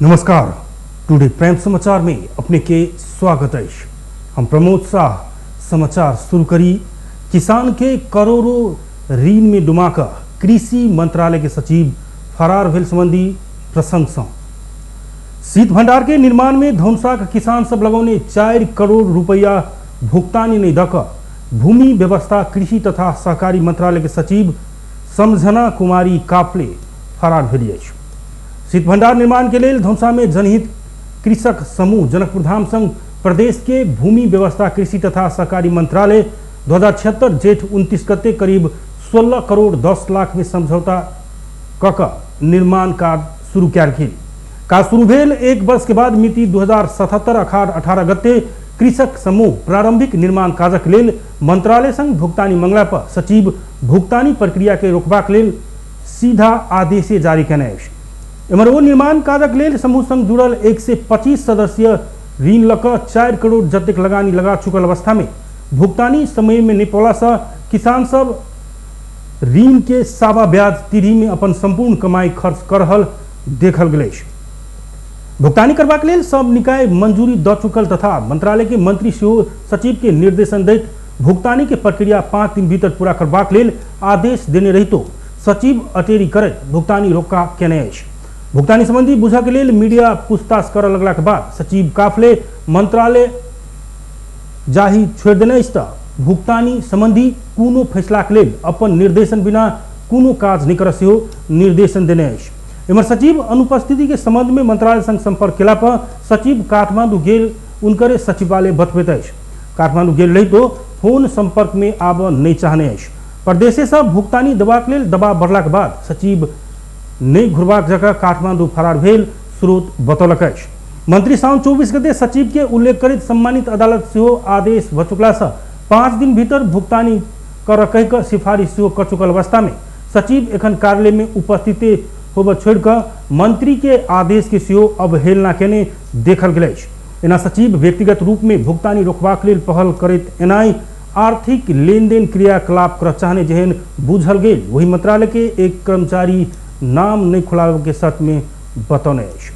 नमस्कार, today prime समाचार में अपने के स्वागत है। हम प्रमोद शाह। समाचार शुरू करी। किसान के करोड़ों ऋण में डुमाकर कृषि मंत्रालय के सचिव फरार भेल संबंधी प्रसंग सँ शीत भंडार के निर्माण में धौंसा के किसान सब लगौने 4 करोड़ रुपया भुगतानी नहीं दक भूमि व्यवस्था कृषि तथा सहकारी मंत्रालय के सचिव समझना कुमारी काफले फरार भेली अछि। शीत भंडार निर्माण के लेल धौंसा में जनहित कृषक समूह जनकपुरधाम संग प्रदेश के भूमि व्यवस्था कृषि तथा सहकारी मंत्रालय 2076 जेठ 29 गते करीब 16 करोड़ 10 लाख में समझौता क निर्माण कार्य शुरू कयल गेल। काज शुरू भेल 1 वर्ष के बाद मिति 2077 अखाड़ 18 गते कृषक समूह प्रारंभिक निर्माण काजक लेल मंत्रालय संग भुगतानी मंगला पर सचिव भुगतानी प्रक्रिया के रोकबाक लेल सीधा आदेश जारी केने अछि। एम्हर ओ निर्माण काजक लेल समूह संग जुड़ल 125 सदस्यीय ऋण लऽ कऽ 4 करोड़ जतेक लगानी लगा चुकल अवस्था में भुगतानी समय में नहि पौला सँ किसान सब ऋण के सावा ब्याज तिरी में अपन संपूर्ण कमाई खर्च कर रहल देखल गेल अछि। भुगतानी करबाक लेल सब निकाय मंजूरी दऽ चुकल तथा मंत्रालय के मंत्री सेहो सचिव के निर्देशन दैत भुगतानी के प्रक्रिया 5 दिन भीतर पूरा करबाक लेल आदेश देने रहितो सचिव अटेरी करैत भुगतानी रोका केने अछि। भुगतानी संबंधी बुझऽ के लेल मीडिया पूछताछ करऽ लगलाक बाद सचिव काफले मंत्रालय जाहि छोड़ि देने अछि तऽ भुगतानी संबंधी कोनो फैसलाक लेल अपन निर्देशन बिना कोनो काज नहि करऽ सेहो निर्देशन देने अछि। एम्हर सचिव अनुपस्थिति के संबंध में मंत्रालय संग संपर्क केला पर सचिव काठमांडू गेल उनकरे सचिवालय बतबैत अछि। काठमांडू गेल रहितो फोन संपर्क में आबऽ नहि चाहने अछि। प्रदेशे सँ भुगतानी देबाक लेल दबाव बढ़लाक बाद सचिव नहि घुरबाक जगह काठमांडू फरार भेल स्रोत बतौलक अछि। मंत्री साउन 24 गते सचिव के उल्लेख करैत सम्मानित अदालत सेहो आदेश भऽ चुकला सँ 5 दिन भीतर भुगतानी करऽ कहि कऽ सिफारिश सेहो कऽ चुकल अवस्था में सचिव एखन कार्यालय में उपस्थित होबऽ छोड़ि कऽ मंत्री के आदेश के सेहो अवहेलना केने देखल गेल अछि। एना सचिव व्यक्तिगत रूप में भुगतानी रोकबाक लेल पहल करैत एनाइ आर्थिक लेनदेन क्रियाकलाप करऽ चाहने जेहन बुझल गेल वही मंत्रालय के एक कर्मचारी नाम नहीं खुलाबे के शर्त में बतौने अछि।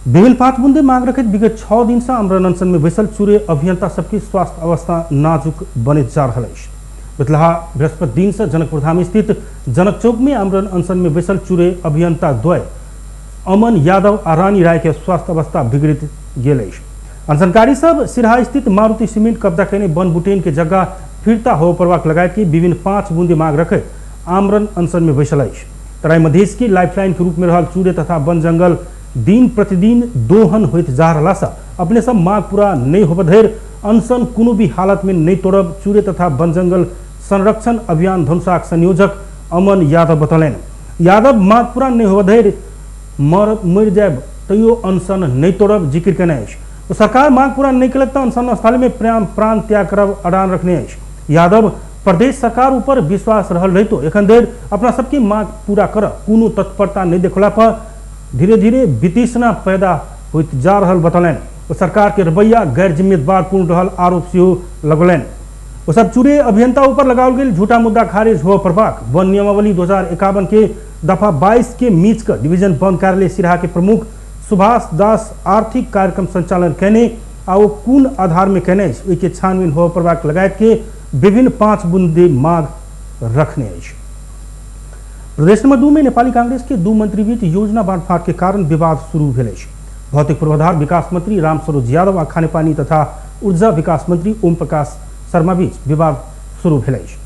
विभिन्न 5 बुंदे मांग रखैत विगत 6 दिन से आमरण अनशन में बैसल चूरे अभियंता सबके स्वास्थ्य अवस्था नाजुक बनैत जा रहल अछि। बितलहा बृहस्पति दिन से जनकपुरधाम स्थित जनक चौक में आमरण अनशन में बैसल चूरे अभियंता द्वय अमन यादव आ रानी राय के स्वास्थ्य अवस्था बिगड़ित गेल अछि। अनशनकारी सब सिरहा स्थित मारुति सीमेंट कब्जा केने वन बुटेन के जगह फिरता होबय पड़बाक लगायत के विभिन्न 5 बुंदे मांग रखैत आमरण अनशन में बैसल अछि। तराई मधेश के लाइफलाइन के रूप में रहल चूरे तथा वन जंगल दिन प्रतिदिन दोहन होइत जा रहला सँ अपने सब मांग पूरा नहीं होबय धरि अनशन कोनो भी हालत में नहीं तोड़ब चूरे तथा वन जंगल संरक्षण अभियान धनुषाक संयोजक अमन यादव बतौलनि। यादव मांग पूरा नहीं होबय धरि मरि जायब तैयो अनशन नहीं तोड़ब जिक्र केने अछि। ओ सरकार मांग पूरा नहीं केलक तऽ अनशन स्थल में प्राण त्याग करब अडान रखने अछि। यादव प्रदेश सरकार ऊपर विश्वास रहल रहितो एखन धरि अपना सबके मांग पूरा करऽ कोनो तत्परता नहीं देखला पर धीरे धीरे वितृष्णा पैदा होइत जा रहल बतौलनि। ओ सरकार के रवैया गैर जिम्मेदारपूर्ण रहल आरोप सेहो लगौलनि। ओ सब चूरे अभियंता ऊपर लगाओल गेल झूठा मुद्दा खारिज होबय पड़बाक वन नियमावली 2051 के दफा 22 के मीच कऽ डिवीजन वन कार्यालय सिरहा के प्रमुख सुभाष दास आर्थिक कार्यक्रम संचालन केने आ ओ कोन आधार में केने अछि ओहि के छानबीन होबय पड़बाक लगायत के विभिन्न 5 बुंदे मांग रखने अछि। प्रदेश नंबर 2 में नेपाली कांग्रेस के 2 मंत्री बीच योजना बांटफाट के कारण विवाद शुरू भेल अछि। भौतिक पूर्वाधार विकास मंत्री रामसरोज यादव आ खानेपानी तथा ऊर्जा विकास मंत्री ओम प्रकाश शर्मा बीच विवाद शुरू भेल अछि।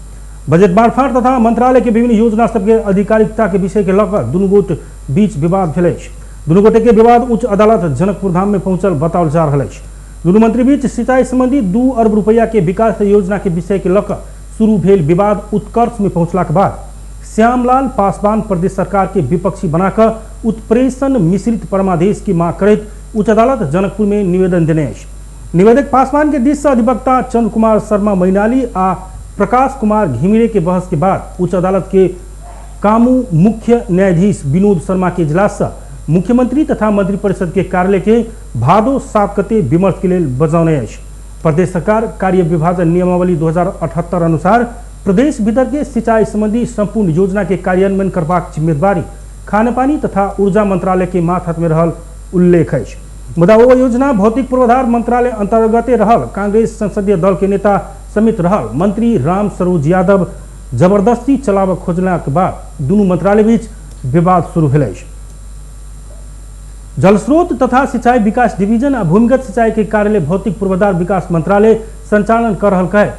बजट बांटफाट तथा मंत्रालय के विभिन्न योजना सबके आधिकारिकता के विषय के लऽ कऽ दुनू गोट बीच विवाद भेल अछि। दुनू गोटे के विवाद उच्च अदालत जनकपुरधाम में पहुंचल बताओल जा रहल अछि। दुनू मंत्री बीच सिंचाई संबंधी 2 अरब रुपया के विकास योजना के विषय के लऽ कऽ शुरू भेल विवाद उत्कर्ष में पहुंचलाक बाद श्यामलाल पासवान प्रदेश सरकार के विपक्षी बनाकर उत्प्रेषण मिश्रित परमादेश की मांग करैत उच्च अदालत जनकपुर में निवेदन देने अछि। निवेदक पासवान के दिस से अधिवक्ता चंद्र कुमार शर्मा मैनाली आ प्रकाश कुमार घिमिरे के बहस के बाद उच्च अदालत के कामू मुख्य न्यायाधीश विनोद शर्मा के इजलास से मुख्यमंत्री तथा मंत्रिपरिषद के कार्यालय के भादो 7 गते विमर्श के लेल बजौने अछि। प्रदेश सरकार कार्य विभाजन नियमावली 2078 अनुसार प्रदेश भीतर के सिंचाई संबंधी संपूर्ण योजना के कार्यान्वयन करबाक जिम्मेदारी खानेपानी तथा ऊर्जा मंत्रालय के मातहत में रहल उल्लेख अछि। मुदा ओ योजना भौतिक पूर्वाधार मंत्रालय अंतर्गते रहल कांग्रेस संसदीय दल के नेता समेत रहल मंत्री राम सरोज यादव जबरदस्ती चलाबऽ खोजलाक बाद दुनू मंत्रालय बीच विवाद शुरू भेल अछि। जलस्रोत तथा सिंचाई विकास डिवीजन आ भूमिगत सिंचाई के कार्यालय भौतिक पूर्वाधार विकास मंत्रालय संचालन कर रहल कहे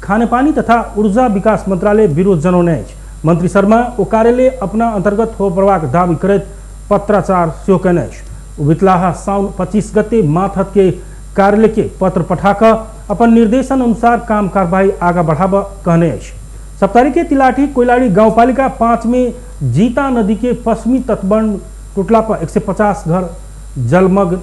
खानेपानी तथा ऊर्जा विकास मंत्रालय विरोध जनौने अछि। मंत्री शर्मा ओ कार्यालय अपना अंतर्गत हो पड़बाक दावी करैत पत्राचार सेहो कयने अछि। ओ बितलाहा साउन 25 गते मातहत के कार्यालय के पत्र पठा कऽ अपन निर्देशन अनुसार काम कार्यवाही आगा बढ़ाबऽ कहने अछि। सप्तरी के तिलाठी कोइलाड़ी गाउँपालिका 5 में जीता नदी के पश्चिमी तटबंध टूटला पर 150 घर जलमग्न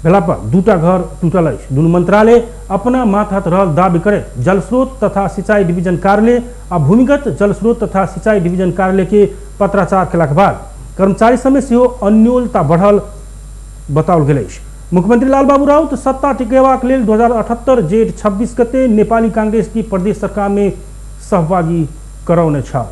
भेला पर 2टा घर टूटल अछि। दुनू मंत्रालय अपना मातहत रहल दावी करैत जलस्रोत तथा सिंचाई डिवीजन कार्यालय आ भूमिगत जलस्रोत तथा सिंचाई डिवीजन कार्यालय के पत्राचार केलाक बाद कर्मचारी समेत सेहो अन्योलता बढ़ल बताओल गेल अछि। मुख्यमंत्री लालबाबू राउत सत्ता टिकेबाक लेल 2078 जेठ 26 गते नेपाली कांग्रेस की प्रदेश सरकार में सहभागी करौने छल।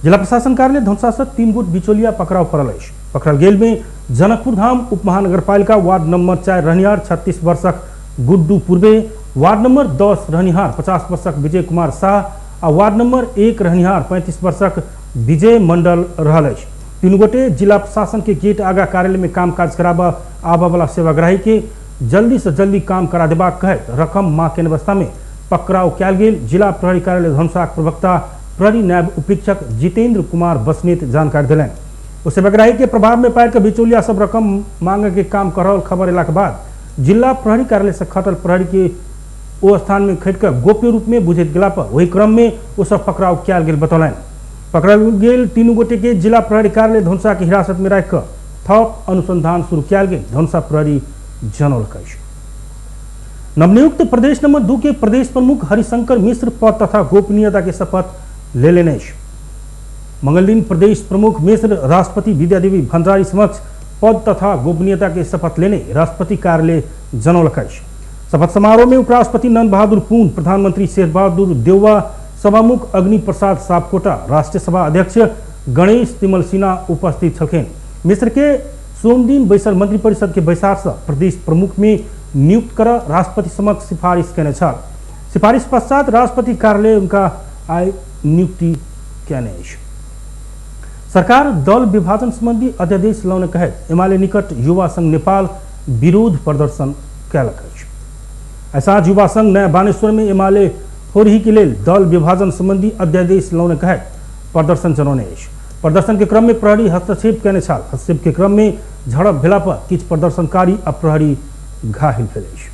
जिला प्रशासन कार्यालय धनुषा से 3 गोट बिचौलिया पकड़ाव पड़ल अछि। पकड़ल गेल में जनकपुर धाम उप महानगरपालिका वार्ड नंबर 4 रहनिहार 36 वर्षक गुड्डू पूर्वे, वार्ड नंबर 10 रहनिहार 50 वर्षक विजय कुमार शाह आ वार्ड नंबर 1 रहनिहार 35 वर्षक विजय मंडल रहल अछि। 3 गोटे जिला प्रशासन के गेट आगा कार्यालय में काम काज कराबऽ आबऽ वाला सेवाग्राही के जल्दी से जल्दी काम करा देबाक कहैत रकम मांग के अवस्था में पकड़ाव कयल गेल जिला प्रहरी कार्यालय धनुषाक प्रवक्ता प्रहरी नायब उपरीक्षक जितेंद्र कुमार बस्नेत जानकारी देलनि। ओ सेवाग्राही के प्रभाव में पारि कऽ बिचौलिया सब रकम मांगे के काम कर रहल खबर एलाक बाद जिला प्रहरी कार्यालय से खटल प्रहरी के ओ स्थान में खटि कऽ गोप्य रूप में बुझैत गेला पर ओहि क्रम में ओ सब पकड़ाव कयल गेल बतौलनि। पकड़ल गेल 3 गोटे के जिला प्रहरी कार्यालय धनुषा के हिरासत में राखि कऽ थप अनुसंधान शुरू कयल गेल धनुषा प्रहरी जनौलक अछि। नवनियुक्त प्रदेश नंबर 2 के प्रदेश प्रमुख हरिशंकर मिश्र पद तथा गोपनीयता के शपथ ले लेने अछि। मंगलदिन प्रदेश प्रमुख मिश्र राष्ट्रपति विद्यादेवी भंडारी समक्ष पद तथा गोपनीयता के शपथ लेने राष्ट्रपति कार्यालय जनौलक अछि। शपथ समारोह में उपराष्ट्रपति नंद बहादुर पुन, प्रधानमंत्री शेर बहादुर देउवा, सभामुख अग्नि प्रसाद सापकोटा, राष्ट्रीय सभा अध्यक्ष गणेश तिमल सिन्हा उपस्थित छलखिन। मिश्र के सोमदिन बैसल मंत्रिपरिषद के बैसार से प्रदेश प्रमुख में नियुक्त कर राष्ट्रपति समक्ष सिफारिश केने छल। सिफारिश पश्चात राष्ट्रपति कार्यालय उनका आइ नियुक्ति केने अछि। सरकार दल विभाजन संबंधी अध्यादेश लाउने कहैत एमाले निकट युवा संघ नेपाल विरोध प्रदर्शन कयलक अछि। आइ साँझ युवा संघ नया बानेश्वर में एमाले फोरही के लेल दल विभाजन संबंधी अध्यादेश लाउने कहैत प्रदर्शन जनौने अछि। प्रदर्शन के क्रम में प्रहरी हस्तक्षेप केने छल। हस्तक्षेप के क्रम में झड़प भेला पर किछु प्रदर्शनकारी आ प्रहरी घायल भेल अछि।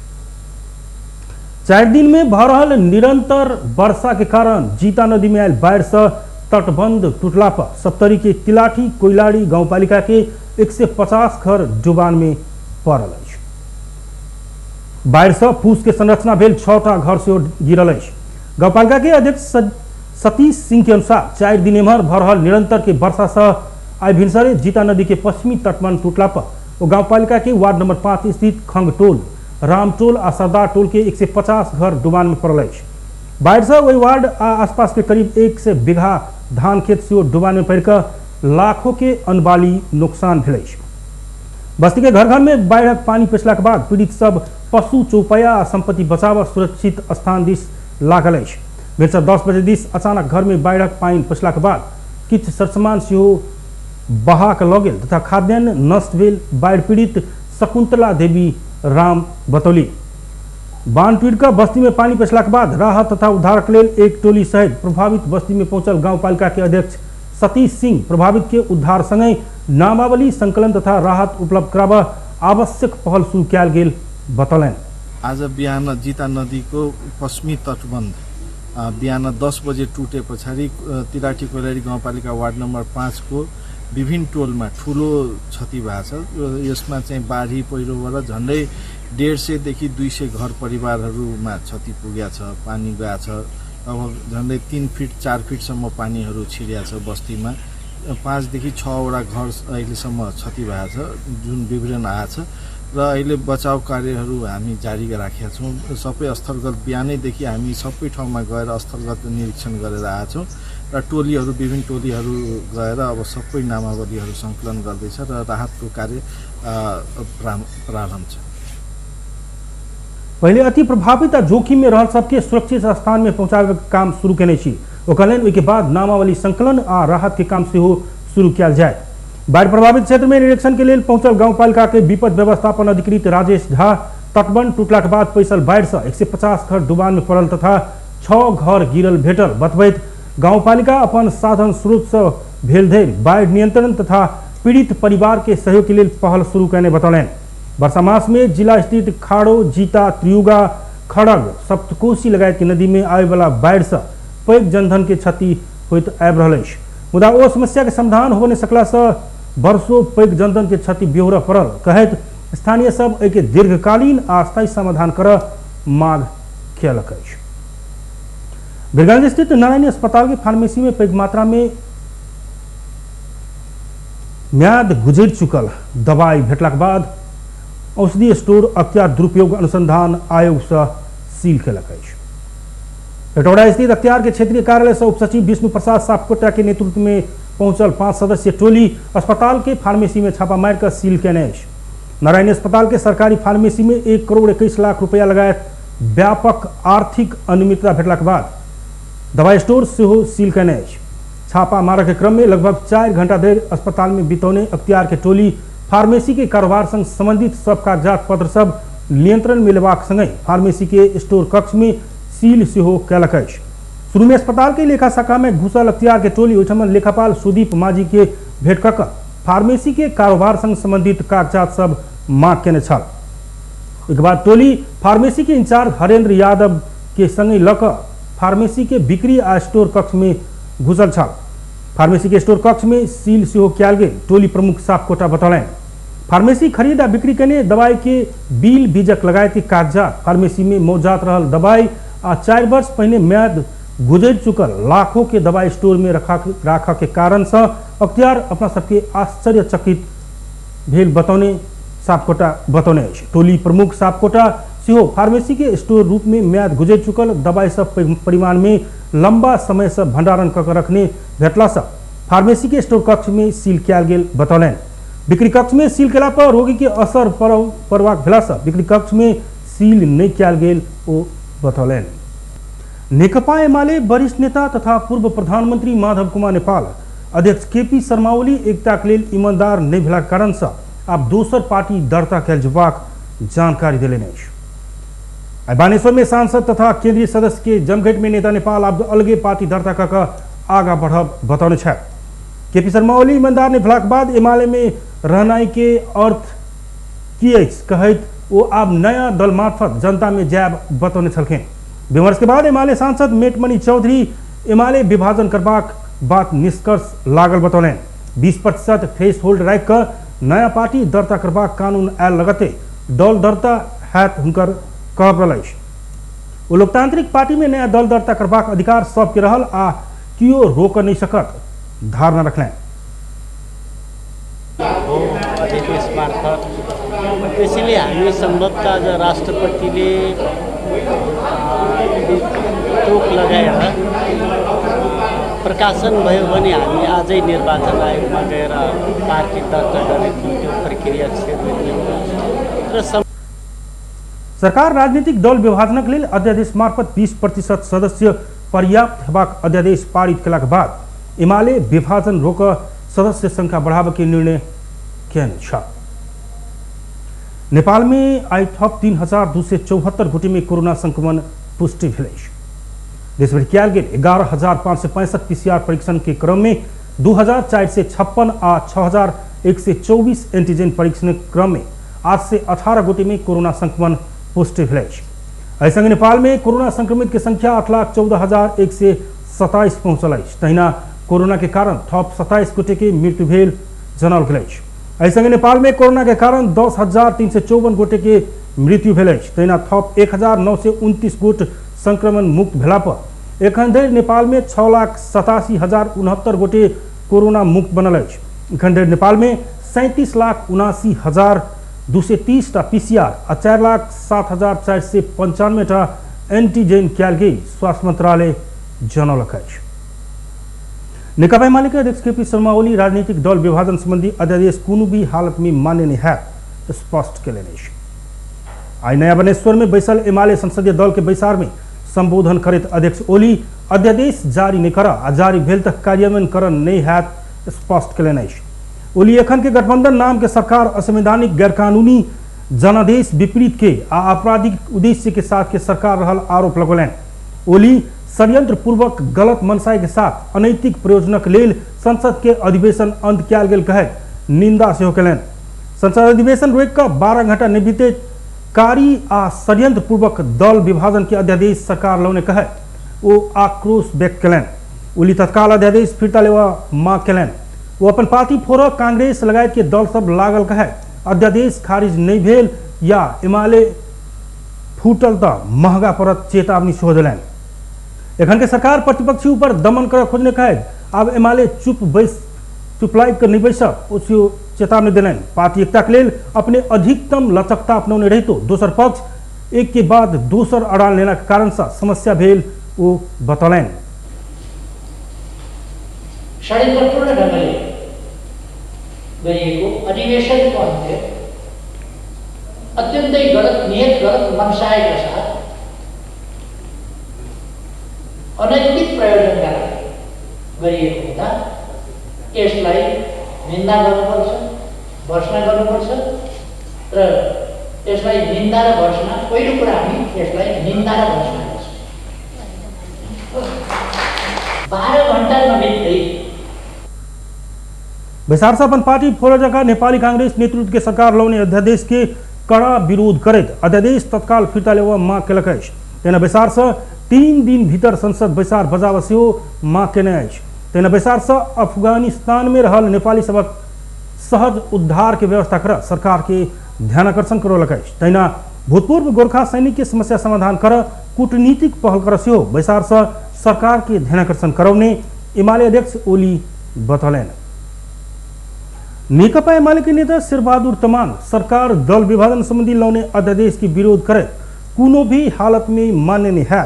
4 दिन में भऽ रहल निरंतर वर्षा के कारण जीता नदी में आयल बाढ़ि से तटबंध टूटला पर सप्तरी के तिलाठी कोइलाड़ी गाउँपालिका के 150 घर डुबान में पड़ल अछि। बाढ़ि से फूस के संरचना भेल 6टा घर सेहो गिरल अछि। गाउँपालिका के अध्यक्ष सतीश सिंह के अनुसार 4 दिन एम्हर भऽ रहल निरंतर के वर्षा से आइ भिनसरे जीता नदी के पश्चिमी तटबंध टूटला पर ओ गाउँपालिका के वार्ड नंबर 5 स्थित खंगटोल, रामटोल आ सरदार टोल के 150 घर डुबान में पड़ल अछि। बाढ़ि से ओहि वार्ड आ आसपास के करीब 100 बीघा धान खेत सेहो डुबान में पड़ि कऽ लाखों के अनबाली नुकसान भेल अछि। बस्ती के घर घर में बाढ़िक पानी पैसलाक बाद पीड़ित सब पशु, चौपाया आ संपत्ति बचाव सुरक्षित स्थान दिस लागल अछि। भिनसर 10 बजे दिस अचानक घर में बाढ़िक पानि पैसलाक बाद किछु सरसामान सेहो बहा कऽ लऽ गेल तथा खाद्यान्न नष्ट भेल बाढ़ि पीड़ित शकुंतला देवी राम बतौली। बांध टूटि कऽ बस्ती में पानी पैसलाक बाद राहत तथा उद्धारक लेल एक टोली सहित प्रभावित बस्ती में पहुंचल गाउँपालिका के अध्यक्ष सतीश सिंह प्रभावित के उद्धार संगहि नामावली संकलन तथा राहत उपलब्ध कराबऽ आवश्यक पहल शुरू कयल गेल बतौलनि। आज बिहान जीता नदीको पश्चिमी तटबन्ध बिहान 10 बजे टुटे पछाडि तिलाठी कोइलाडी गाउँपालिका वार्ड नम्बर 5 को विभिन्न टोलमा ठुलो क्षति भएको छ। यसमा चाहिँ बाढी पहिरोबाट झन्डै 150 देखि 200 घर परिवारहरूमा क्षति पुगेको छ, पानी गएको छ। अब झन्डै 3 फिट 4 फिटसम्म पानीहरू छिरेको छ बस्तीमा। 5 देखि 6वटा घर अहिलेसम्म क्षति भएको छ जुन विवरण आएको छ र अहिले बचाउ कार्यहरू हामी जारी राखेका छौँ। सबै स्थलगत बिहानैदेखि हामी सबै ठाउँमा गएर स्थलगत निरीक्षण गरेर आएका छौँ र टोलीहरू, विभिन्न टोलीहरू गएर अब सबै नामावलीहरू सङ्कलन गर्दैछ र राहतको कार्य प्रारम्भ छ। पहिले अति प्रभावित आ जोखिम में रहल सबके सुरक्षित स्थान में पहुंचावे के काम शुरू केने छी। ओ कहलनि ओहिके बाद नामावली संकलन आ राहत के काम सेहो शुरू कयल जाय। बाढ़ि प्रभावित क्षेत्र में निरीक्षण के लेल पहुंचल गांवपालिका के विपद व्यवस्थापन अधिकृत राजेश झा तटबंध टूटला के बाद पैसल बाढ़ि से 150 घर डुबान में पड़ल तथा 6 घर गिरल भेटल बतबैत गांवपालिका अपन साधन स्रोत से भेल धरि बाढ़ि नियंत्रण तथा पीड़ित परिवार के सहयोग के लेल पहल शुरू करने बतौलनि। वर्षा मास में जिला स्थित खाड़ो, जीता, त्रियुगा, खड़ग, सप्तकोशी लगायत के नदी में आबे वाला बाढ़ि से पैघ जनधन के क्षति होइत आबि रहल अछि। मुदा ओ समस्या के समाधान हो नहि सकला से वर्षों पैघ जनधन के क्षति बेहोरऽ पड़ल कहैत स्थानीय सब एहि के दीर्घकालीन आ स्थायी समाधान करऽ मांग कयलक अछि। बीरगंज स्थित नारायणी अस्पताल के फार्मेसी में पैघ मात्रा में म्याद गुजरि चुकल दवाई भेटलाक बाद औषधि स्टोर अख्तियार दुरुपयोग अनुसंधान आयोग से सील कयलक अछि। हेटौड़ा स्थित अख्तियार के क्षेत्रीय कार्यालय से उपसचिव विष्णु प्रसाद सापकोटा के नेतृत्व में पहुंचल 5 सदस्यीय टोली अस्पताल के फार्मेसी में छापा मारि कऽ सील केने अछि। नारायणी अस्पताल के सरकारी फार्मेसी में 1 करोड़ 21 लाख रुपया लगायत व्यापक आर्थिक अनियमितता भेटलाक बाद दवाई स्टोर सेहो सील केने अछि। छापा मारऽ के क्रम में लगभग 4 घंटा धरि अस्पताल में बितौने अख्तियार के टोली फार्मेसी के कारोबार संग संबंधित सब कागजात पत्र सब नियंत्रण में लेबाक संगहि फार्मेसी के स्टोर कक्ष में सील सेहो कयलक अछि। शुरू में अस्पताल के लेखा शाखा में घुसल अख्तियार के टोली ओहिठाम लेखापाल सुदीप माझी के भेंट कऽ फार्मेसी के कारोबार संग संबंधित कागजात सब मांग केने छल। ओहिके बाद टोली फार्मेसी के इंचार्ज हरेंद्र यादव के संगे लऽ कऽ फार्मेसी के बिक्री आ स्टोर कक्ष में घुसल छल। फार्मेसी के स्टोर कक्ष में सील सेहो कयल गेल टोली प्रमुख सापकोटा बतौलनि। फार्मेसी खरीद आ बिक्री केने दवाई के बिल बीजक लगायत के कागजात फार्मेसी में मौजात रहल दवाई आ 4 वर्ष पहिने म्याद गुजरि चुकल लाखों के दवाई स्टोर में राखऽ के कारण से अख्तियार अपना सबके आश्चर्यचकित भेल बतौने सापकोटा बतौने अछि। टोली प्रमुख सापकोटा सेहो फार्मेसी के स्टोर रूप में म्याद गुजरि चुकल दवाई सब पैघ परिमाण में लंबा समय से भंडारण कऽ रखने भेटला से फार्मेसी के स्टोर कक्ष में सील कयल गेल बतौलनि। बिक्री कक्ष में सील केला पर रोगी के असर पड़बाक भेला से बिक्री कक्ष में सील नहि कयल गेल ओ बतौलनि। नेकपा एमाले वरिष्ठ नेता तथा पूर्व प्रधानमंत्री माधव कुमार नेपाल अध्यक्ष केपी शर्मा ओली एकता के लेल ईमानदार नहि भेलाक कारण से आब दोसर पार्टी दर्ता कयल जेबाक जानकारी देलनि अछि। आइ बानेश्वर में सांसद तथा केंद्रीय सदस्य के जमघट में नेता नेपाल आब अलगे पार्टी दर्ता कऽ कऽ आगा बढ़ब बतौने छथि। केपी शर्मा ओली ईमानदार नहि भेलाक बाद एमाले में रहनाइ के अर्थ की अछि कहैत ओ आब नया दल मार्फत जनता में जायब बतौने छलखिन। विमर्श के बाद एमाले सांसद मेटमणि चौधरी एमाले विभाजन करबाक बात निष्कर्ष लागल बतौलनि। 20% थ्रेस होल्ड राखि कऽ नया पार्टी दर्ता करबाक कानून आयल लगते दल दर्ता हैत हुनकर कहब रहल अछि। ओ लोकतांत्रिक पार्टी में नया दल दर्ता करबाक अधिकार सबके रहल आ कियो रोक नहीं सकत धारणा रखलनि। अध्यादेश मार्फत त्यसैले हामी सम्भवतः आज राष्ट्रपतिले रोक लगाएर प्रकाशन भयो भने हामी आजै निर्वाचन आयोगमा गएर पार्टी दर्ता गर्ने थियौँ, त्यो प्रक्रिया छिर्ने थियौँ। र सरकार राजनीतिक दल विभाजनक लेल अध्यादेश मार्फत 20% सदस्य पर्याप्त हेबाक अध्यादेश पारित केलाक बाद एमाले विभाजन रोक सदस्य संख्या बढ़ाबऽ के निर्णय केने छल। नेपाल में आइ थप 3274 गोटे में कोरोना संक्रमण पुष्टि भेल अछि। देशभरि कयल गेल 11,565 पीसीआर परीक्षण के क्रम में 2,456 आ 6,124 एंटीजन परीक्षण के क्रम में 818 गोटे में कोरोना संक्रमण पुष्टि भेल अछि। एहि संगे नेपाल में कोरोना संक्रमित के संख्या 8,14,127 पहुंचल अछि। तहिना कोरोना के कारण थप 27 गोटे के मृत्यु भेल जनाओल गेल अछि। एहि संगे नेपाल में कोरोना के कारण 10,354 गोटे के मृत्यु भेल अछि। तहिना थप 1,929 गोट संक्रमण मुक्त भेला पर एखन धरि नेपाल में 6,87,069 गोटे कोरोना मुक्त बनल अछि। एखन धरि नेपाल में 37,79,230 टा पीसीआर आ 4,07,495 टा एंटीजन कयल गेल स्वास्थ्य मंत्रालय जनौलक अछि। नेकपा एमाले के अध्यक्ष केपी शर्मा ओली राजनीतिक दल विभाजन संबंधी अध्यादेश कोनो भी हालत में मान्य नहीं है स्पष्ट केलनि अछि। आइ नया बनेश्वर में बैसल एमाले संसदीय दल के बैसार में संबोधन करैत अध्यक्ष ओली अध्यादेश जारी नहीं कर आ जारी भेल तक कार्यान्वयन कर नहीं हैत स्पष्ट केलनि अछि। ओली एखन के गठबंधन नाम के सरकार असंवैधानिक, गैरकानूनी, जनादेश विपरीत के आ आपराधिक उद्देश्य के साथ के सरकार रहल आरोप लगौलनि। ओली षड्यंत्र पूर्वक गलत मनसाय के साथ अनैतिक प्रयोजनक लेल संसद के अधिवेशन अंत कयल गेल कहैत निंदा सेहो केलनि। संसद अधिवेशन रोकि कऽ 12 घंटा नहि बीतैत कारी आ षड्यंत्र पूर्वक दल विभाजन के अध्यादेश सरकार लौने कहैत ओ आक्रोश व्यक्त केलनि। ओली तत्काल अध्यादेश फिर्ता लेबऽ मांग केलनि। ओ अपन पार्टी फोड़ऽ कांग्रेस लगायत के दल सब लागल कहैत अध्यादेश खारिज नहि भेल या एमाले फूटल तऽ महंगा पड़त चेतावनी सेहो देलनि। एखन के सरकार प्रतिपक्षी ऊपर दमन करऽ खोजने कहैत आब एमाले चुप लाइब कऽ नहि बैसब ओ सेहो चेतावनी देलनि। पार्टी एकता के लेल अपने अधिकतम लचकता अपनौने रहितो दोसर पक्ष एक के बाद दोसर अड़ान लेना के कारण से समस्या भेल ओ बतौलनि। षड्यन्त्रपूर्ण ढङ्गले गरिएको अधिवेशनको अन्त्य अत्यन्तै गलत नियत, गलत मनसायका साथ अनैतिक प्रयोजनका लागि गरिएको हुँदा यसलाई निन्दा गर्नुपर्छ, भर्सना गर्नुपर्छ र यसलाई निन्दा र भर्सना, पहिलो कुरा हामी यसलाई निन्दा र भर्सना गर्छौँ। 12 घन्टा नबित्दै बैसार से अपन पार्टी फोड़ जगह नेपाली कांग्रेस नेतृत्व के सरकार लौने अध्यादेश के कड़ा विरोध करैत अध्यादेश तत्काल फिर्ता लेबऽ मांग केलक अछि। तहिना बैसार से 3 दिन भीतर संसद बैसार बजाबऽ सेहो मांग केने अछि। तहिना बैसार से अफगानिस्तान में रहल नेपाली सभक सहज उद्धार के व्यवस्था कर सरकार के ध्यानाकर्षण करौलक अछि। तहिना भूतपूर्व गोरखा सैनिक के समस्या समाधान कर कूटनीतिक पहल कर सेहो बैसार से सरकार के ध्यानाकर्षण करौने एमाले अध्यक्ष ओली बतौलनि। नेकपा एमाले के नेता शेरबहादुर तमाङ सरकार दल विभाजन संबंधी लौने अध्यादेश के विरोध करैत कोनो भी हालत में मान्य नहीं है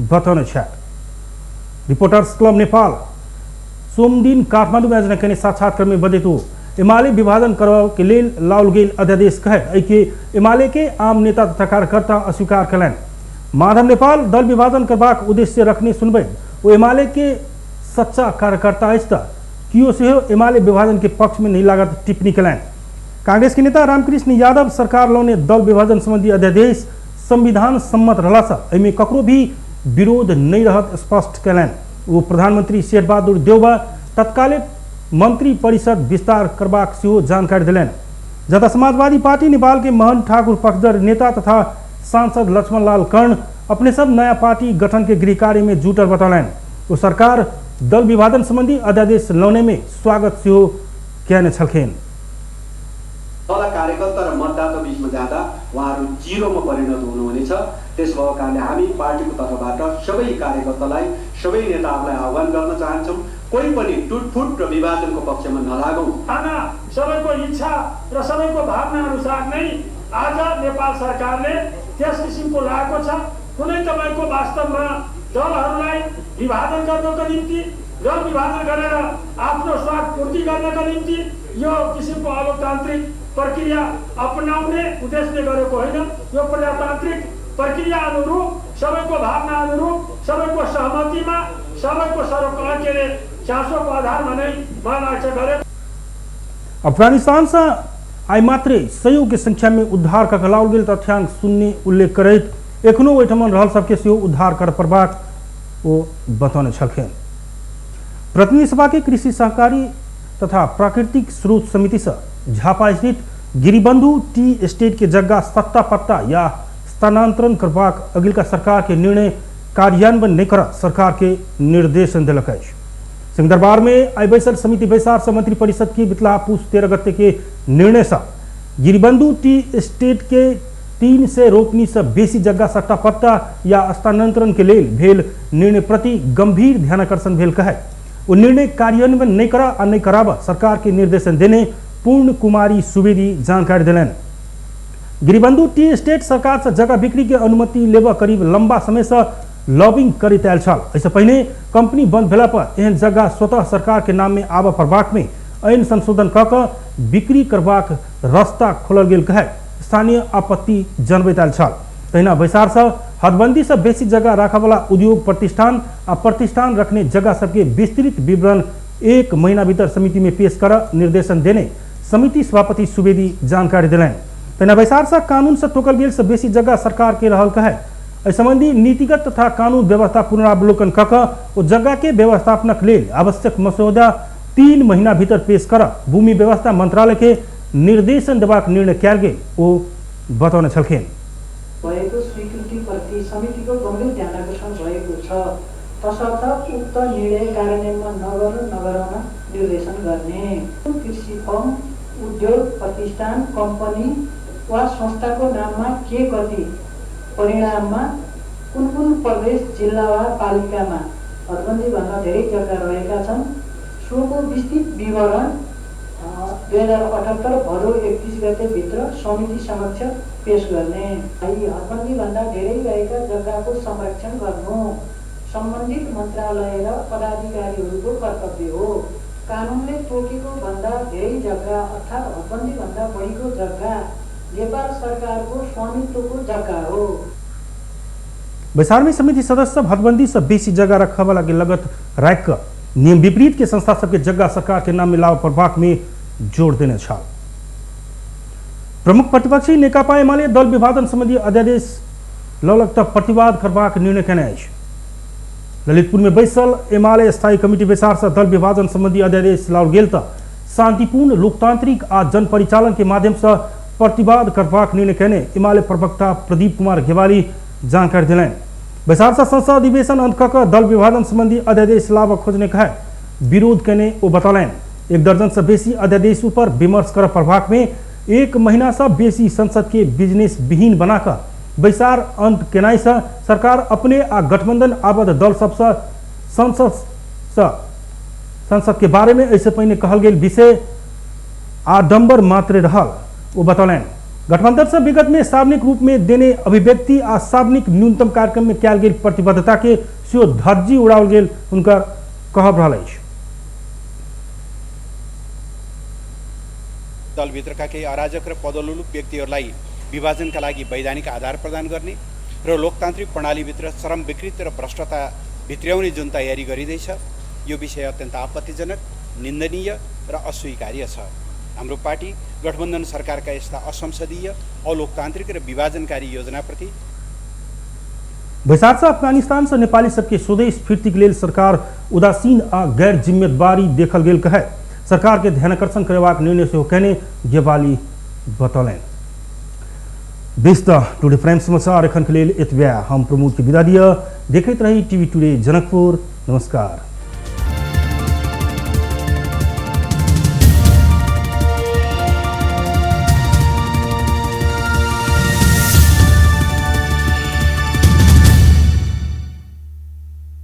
बतौने छथि। रिपोर्टर्स क्लब नेपाल सोमदिन काठमाडौँ में आयोजना केने साक्षात्कार में बजैत ओ एमाले विभाजन करऽ के लेल लाओल गेल अध्यादेश कहैत एहिके एमाले के आम नेता तथा कार्यकर्ता अस्वीकार कयलनि। माधव नेपाल दल विभाजन करबाक उद्देश्य रखने सुनबैत ओ एमाले के सच्चा कार्यकर्ता अछि तऽ कियो सेहो एमाले विभाजन के पक्ष में नहीं लागत टिप्पणी कयलनि। कांग्रेस के नेता रामकृष्ण यादव सरकार लौने दल विभाजन संबंधी अध्यादेश संविधान सम्मत रहला से एहिमे ककरो भी विरोध नहीं रहत स्पष्ट कयलनि। ओ प्रधानमंत्री शेरबहादुर देउवा तत्काले मंत्री परिषद विस्तार करबाक सेहो जानकारी देलनि। जतऽ समाजवादी पार्टी नेपाल के मोहन ठाकुर पक्षधर नेता तथा सांसद लक्ष्मण लाल कर्ण अपने सब नया पार्टी गठन के गृह कार्य में जुटल बतौलनि। ओ सरकार दल विभाजन संबंधी अध्यादेश लौने में स्वागत सेहो कयने छलखिन। तल कार्यकर्ता र मतदाता बीचमा जाँदा उहाँहरू जिरोमा परिणत हुनुहुनेछ। त्यस भएको कारणले हामी पार्टीको तर्फबाट सबै कार्यकर्तालाई, सबै नेताहरूलाई आह्वान गर्न चाहन्छौँ, कोही पनि टुटफुट र विभाजनको पक्षमा नलागौँ। सबैको इच्छा र सबैको भावना अनुसार नै आज नेपाल सरकारले त्यस किसिमको लागेको छ। कुनै तपाईँको वास्तवमा दलहरूलाई विभाजन गर्नको निम्ति र विभाजन गरेर आफ्नो स्वार्थ पूर्ति गर्नका निम्ति यो किसिमको अलोकतान्त्रिक प्रक्रिया अपनाउने उद्देश्यले गरेको होइन। यो प्रजातान्त्रिक प्रक्रिया अनुरूप, सबैको भावना अनुरूप, सबैको सहमतिमा, सबैको सरोकार के अरे चासोको आधारमा नै मलाई लाग्छ गरे। अफगानिस्तान से आइ मात्रै सयौं के संख्या में उद्धार कऽ लाओल गेल तथ्यांक शून्य उल्लेख करैत एखनो ओहिठाम रहल सबके सेहो उद्धार कर पड़बाक ओ बतौने छलखिन। प्रतिनिधि सभा के कृषि सहकारी तथा प्राकृतिक स्रोत समिति से झापा स्थित गिरिबंधु टी एस्टेट के जगह सट्टा पट्टा या स्थानांतरण करबाक अगिलका सरकार के निर्णय कार्यान्वयन नहीं कर सरकार के निर्देशन दिलक अछि। सिंहदरबार में आई बैसल समिति बैसार से मंत्री परिषद की बितला पुस 13 गते के निर्णय से गिरिबंधु टी एस्टेट के 300 रोपनी से बेसी जगह सट्टा पट्टा या स्थानांतरण के लेल भेल निर्णय प्रति गंभीर ध्यानाकर्षण भेल कहे वो निर्णय कार्यान्वयन नहीं करा आ नहीं कराबा सरकार के निर्देशन देने पूर्ण कुमारी सुवेदी जानकारी दिलनि। गिरिबंधु टी एस्टेट सरकार से जगह बिक्री के अनुमति लेबा करीब लंबा समय से लॉबिंग करैत आयल छल। एहिसँ पहिने कंपनी बंद भेला पर एहन जगह स्वतः सरकार के नाम में आबऽ पड़बाक में ऐन संशोधन कऽ कऽ बिक्री करबाक रास्ता खोलल गेल कहे स्थानीय आपत्ति जनबैत आयल छल। तहिना बैसार से हदबंदी से बेसी जगह राखऽवला उद्योग प्रतिष्ठान आ प्रतिष्ठान रखने जगह सबके विस्तृत विवरण 1 महीना भीतर समिति में पेश कर निर्देशन देने समिति सभापति सुवेदी जानकारी दिलनि। तहिना बैसार से कानून से टोकल गेल से बेसी जगह सरकार के रहल कहे एहि संबंधी नीतिगत तथा कानून व्यवस्था पुनरावलोकन कऽ कऽ ओ जगह के व्यवस्थापनक लेल आवश्यक मसौदा 3 महीना भीतर पेश कर भूमि व्यवस्था मंत्रालय के निर्देशन देबाक निर्णय कयल गेल ओ बतौने छलखिन। भएको स्वीकृतिप्रति समितिको गम्भीर ध्यानाकर्षण भएको छ, तसर्थ उक्त निर्णय कार्यान्वयनमा नगर्न नगराउन निर्देशन गर्ने। कृषि फर्म, उद्योग प्रतिष्ठान, कम्पनी वा संस्थाको नाममा के कति परिणाममा कुन कुन प्रदेश, जिल्ला वा पालिकामा हदबन्दीभन्दा धेरै जग्गा रहेका छन् सोको विस्तृत विवरण 2078 भदौ 31 गते भित्र समिति समक्ष पेश गर्ने। हदबन्दीभन्दा धेरै रहेका जग्गाको संरक्षण गर्नु सम्बन्धित मन्त्रालय र पदाधिकारीहरूको कर्तव्य हो। कानुनले तोकेको भन्दा धेरै जग्गा अर्थात् हदबन्दीभन्दा बढीको जग्गा नेपाल सरकारको स्वामित्वको जग्गा हो। बैसार में समिति सदस्य सब हदबंदी से बेसी जगह रखवाला के लगत राख कर नियम विपरीत के संस्था सबके जगह सरकार के नाम में लाभ प्रभाग में जोड़ देने छल। प्रमुख प्रतिपक्षी नेकपा एमाले दल विभाजन संबंधी अध्यादेश लौलक तक प्रतिवाद करबाक निर्णय केने अछि। ललितपुर में बैसल एमाले स्थायी कमिटी बैसार से दल विभाजन संबंधी अध्यादेश लाओल गेल त शांतिपूर्ण लोकतांत्रिक आ जनपरिचालन के माध्यम से प्रतिवाद करबाक निर्णय केने एमाले प्रवक्ता प्रदीप कुमार घेवाली जानकारी दिलनि। बैसार से संसद अधिवेशन अंत कऽ दल विभाजन संबंधी अध्यादेश लाभ खोजने कहे विरोध केने ओ बतौलनि। 1 दर्जन से बेसी अध्यादेश पर विमर्श कर प्रभाग में 1 महीना से बेसी संसद के बिजनेस विहीन बनाकर बैसार अंत केनाइ से सरकार अपने आ गठबंधन आबद्ध दल सबसे संसद के बारे में ऐसे पहिने कहल गेल विषय आडम्बर मात्र रहल ओ बतौलनि। गठबंधन से विगत में सार्वजनिक रूप में देने अभिव्यक्ति आ सार्वजनिक न्यूनतम कार्यक्रम में कयल गेल प्रतिबद्धता के सेहो धज्जी उड़ाओल गेल हुनकर कहब रहल अछि। दलभित्रका केही अराजक र पदलोलुप व्यक्तिहरूलाई विभाजनका लागि वैधानिक आधार प्रदान गर्ने र लोकतान्त्रिक प्रणालीभित्र श्रम विकृत र भ्रष्टता भित्र्याउने जुन तयारी गरिँदैछ यो विषय अत्यन्त आपत्तिजनक, निन्दनीय र अस्वीकार्य छ। हाम्रो पार्टी गठबन्धन सरकारका यस्ता असंसदीय, अलोकतान्त्रिक र विभाजनकारी योजनाप्रति बैसार से अफगानिस्तान से नेपाली सबके स्वदेश फिर्ती के लेल सरकार उदासीन आ गैर जिम्मेदारी देखल गेल कहे सरकार के ध्यानाकर्षण करेबाक निर्णय सेहो केने गेवाली बतौलनि। टुडे प्राइम समाचार एखन के लेल एतबे। हम प्रमोद के विदा दिअ। देखैत रही टीवी टुडे जनकपुर। नमस्कार।